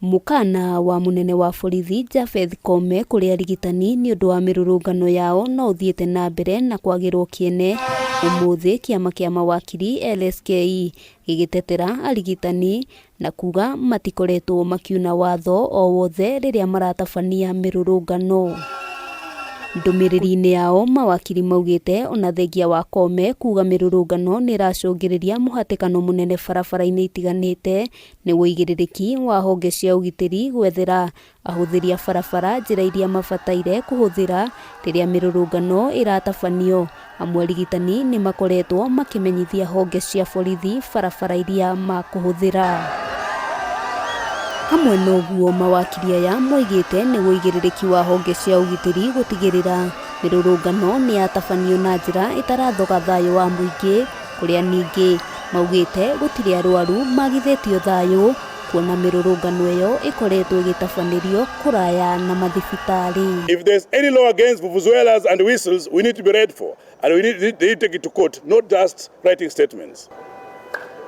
Mũkana wa mũnene wa borithi Japheth Koome kũrĩ arigitani nĩ ũndũ wa mĩrũrũngano yao no ũthiĩte na mbere na kwagĩrwo kĩene. Ũmũthĩ kĩama kĩa mawakiri LSKE gĩgĩtetera arigitani na kuga matikoretwo makiuna watho o wothe rĩrĩa maratabania mĩrũrũngano. Ndũmĩrĩri-inĩ yao mawakiri maugĩte ona thengia wa Koome kuga mĩrũrũngano nĩ ĩracũngĩrĩria mũhatĩkano mũnene barabara-inĩ itiganĩte nĩ ũigĩrĩrĩki wa honge cia ũgitĩri gwethera ahũthĩri a barabara njĩra iria mabataire kũhũthĩra rĩrĩa mĩrũrũngano ĩratabanio. Amu arigitani nĩ makoretwo makĩmenyithia honge cia borithi barabara iria makũhũthĩra. Hamwe na ũguo mawakiri aya moigĩte nĩ ũigĩrĩrĩki wa honge cia ũgitĩri gũtigĩrĩra mĩrũrũngano nĩ yatabanio na njĩra ĩtarathoga thayũ wa mũingĩ kũrĩa ningĩ maugĩte gũtirĩ arwaru magithĩtio thayũ kuona mĩrũrũngano ĩyo ĩkoretwo ĩgĩtabanĩrio kũraya na mathibitarĩ. If there's any law against vuvuzelas and whistles, we need to be ready for. And they need to take it to court, not just writing statements.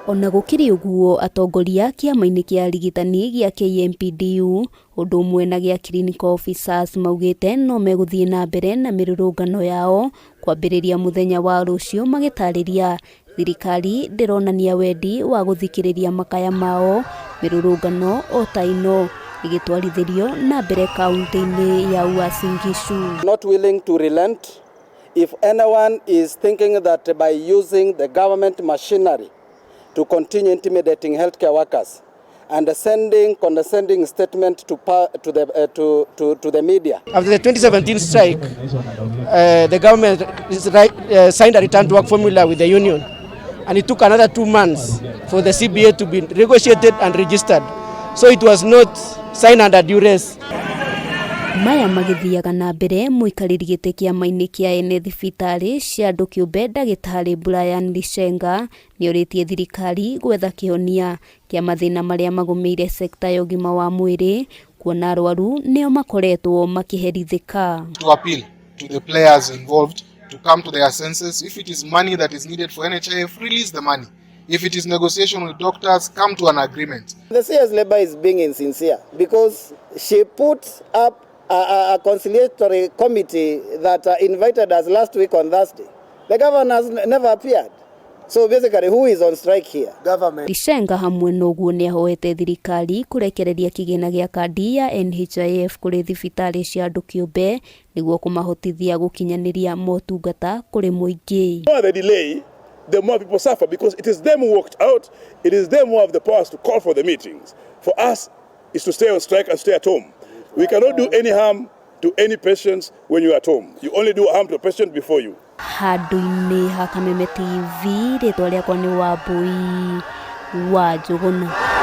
Ona gũkĩrĩ ũguo atongoria kĩama-inĩ kĩa arigitani gĩa KMPDU ũndũ ũmwe na gĩa Clinical Officers maugĩte no megũthiĩ na mbere na mĩrũrũngano yao kwambĩrĩria mũthenya wa rũciũ magĩtarĩria thirikari ndĩronania wendi wa gũthikĩrĩria makaya mao mĩrũrũngano o ta ĩno ĩgĩtwarithĩrio na mbere kaunti-inĩ ya Uasin Gishu. Not willing to relent. If anyone is thinking that by using the government machinery to continue intimidating healthcare workers and sending condescending statement to the to the media. After the 2017 strike, the government signed a return to work formula with the union, and it took another 2 months for the CBA to be negotiated and registered. So it was not signed under duress. Maya magĩthiaga na mbere mũikarĩri gĩtĩ kĩama-inĩ kĩa ene thibitarĩ cia andũ kĩũmbe ndagĩtarĩ Brian Lishenga nĩorĩtie thirikari gwetha kĩhonia kĩa mathĩna marĩa magũmĩire sekta ya ũgima wa mwĩrĩ kuona arwaru nĩo makoretwo makĩherithĩka. To appeal to the players involved to come to their senses. If it is money that is needed for NHIF, release the money. If it is negotiation with doctors, come to an agreement. The CS Labor is being insincere because she put up a conciliatory committee that invited us last week on Thursday. The governors never appeared. So basically, who is on strike here? Government. Lishenga hamwe na ũguo nĩahoete thirikari kũrekereria kĩgĩna gĩa kandi ya NHIF kũrĩ thibitarĩ cia andũ kĩũmbe nĩguo kũmahotithia gũkinyanĩria motungata kũrĩ mũingĩ. The more they delay, the more people suffer because it is them who walked out, it is them who have the powers to call for the meetings. For us, is to stay on strike and stay at home. We cannot do any harm to any patients when you are at home. You only do harm to a patient before you. Handũ-inĩ ha Kameme TV rĩtwa rĩakwa nĩ Wambui wa Njũgũna.